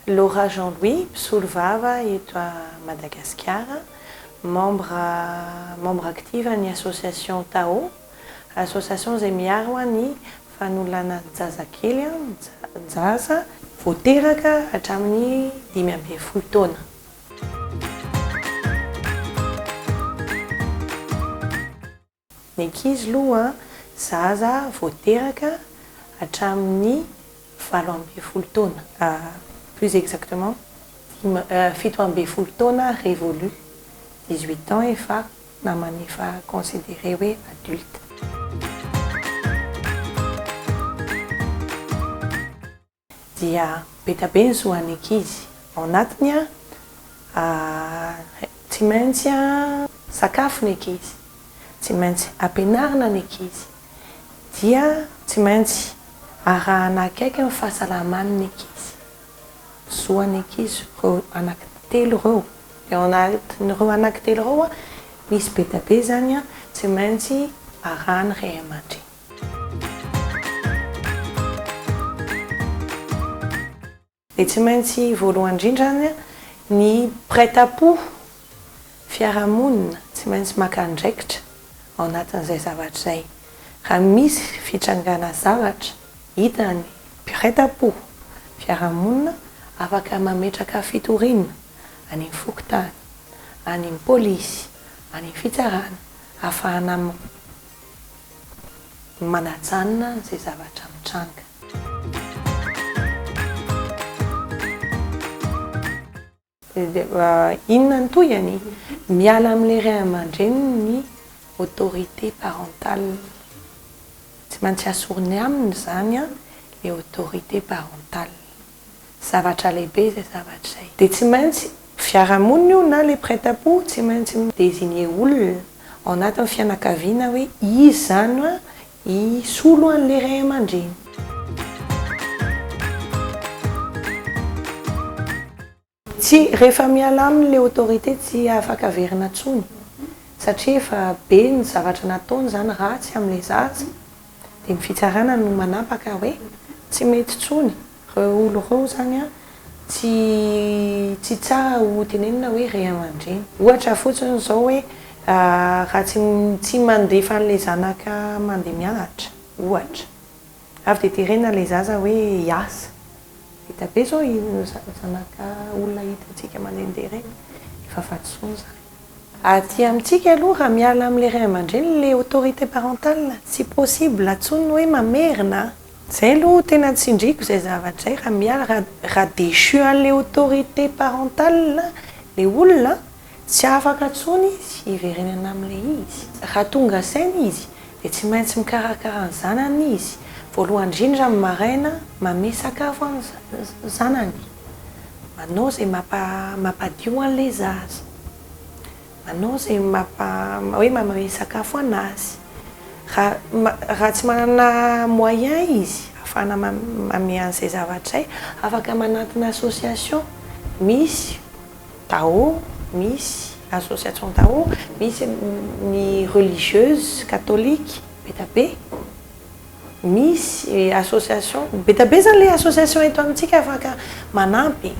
Laura Jean Louis, mpisolovava eto Madagasikara, membre membre active ny association Tao, association izay miaro ny fanolanan-jazakely, zaza vao teraka hatramin'ny 15 taona. Ny ankizy aloha zaza vao teraka hatramin'ny 18 taona, plus exactement 17 taona révolu, 18 ans efa namany efa considéré hoe adulte. Dia be dia be ny zo an'ny ankizy ao anatiny an, tsy maintsy sakafo ny ankizy, tsy maintsy ampianarina ny ankizy, dia tsy maintsy arahana akaiky ny fahasalaman'ny ankizy. Zo an'ny ankizy ireo anankitelo ireo, dia ao anatin'ireo anankitelo ireo an, misy be dia be izany tsy maintsy arahan'ny ray aman-dreny. Dia tsy maintsy voalohany indrindra izany ny mpiray tampo fiarahamonina tsy maintsy maka andraikitra ao anatin'izay zavatra izay. Raha misy fitrangana zavatra hitan'ny mpiray tampo fiarahamonina afaka mametraka fitoriana any amin'ny fokontany, any amin'ny polisy, any amin'ny fitsarana ahafahana manajanona izay zavatra mitranga. Inona ny tohiny? Miala amin'ilay ray aman-dreniny ny autorité parentale. Tsy maintsy asoriny aminy izany ilay autorité parentale. Zavatra lehibe izay zavatra izay. Dia tsy maintsy fiarahamonina io na le mpiray tampo tsy maintsy mi-designer olona ao anatin'ny fianakaviana hoe izy izany hisolo an'ilay ray aman-dreny. Tsy, rehefa miala aminy le autorité tsy afaka averina intsony satria efa be ny zavatra nataony izany ratsy amin'ilay zaza dia ny fitsarana no manapaka hoe tsy mety intsony ireo olo ireo izany an tsy tsy tsara ho tenenina hoe ray aman-dreny. Ohatra fotsiny izao hoe raha tsy tsy mandefa an'ilay zanaka mandeha mianatra ohatra. Avy dia terena ilay zaza hoe hiasa. Hita be izao ireo zanaka olona hitantsika mandehandeha ireny, efa vatosoa izany. Aty amintsika aloha raha miala amin'ilay ray aman-dreny ilay autorité parentale, tsy possible intsony ny hoe mamerina an! Izay aloha tena tsindriako izay zavatra izay, raha miala, raha raha déchu an'ilay autorité parentale ilay olona, tsy afaka intsony izy hiverenana amin'ilay izy. Raha tonga saina izy dia tsy maintsy mikarakara ny zanany izy, voalohany indrindra amin'ny maraina manome sakafo an'ny zanany, manao izay mampa mampadio an'ilay zaza, manao izay mampa hoe manome sakafo an'azy, raha raha tsy manana moyen izy ahafahana manome an'izay zavatra izay, afaka manantona association misy Tao, misy association tao, misy ny religieuse catholique be da be, misy association be da be zany le association eto amintsika afaka manampy.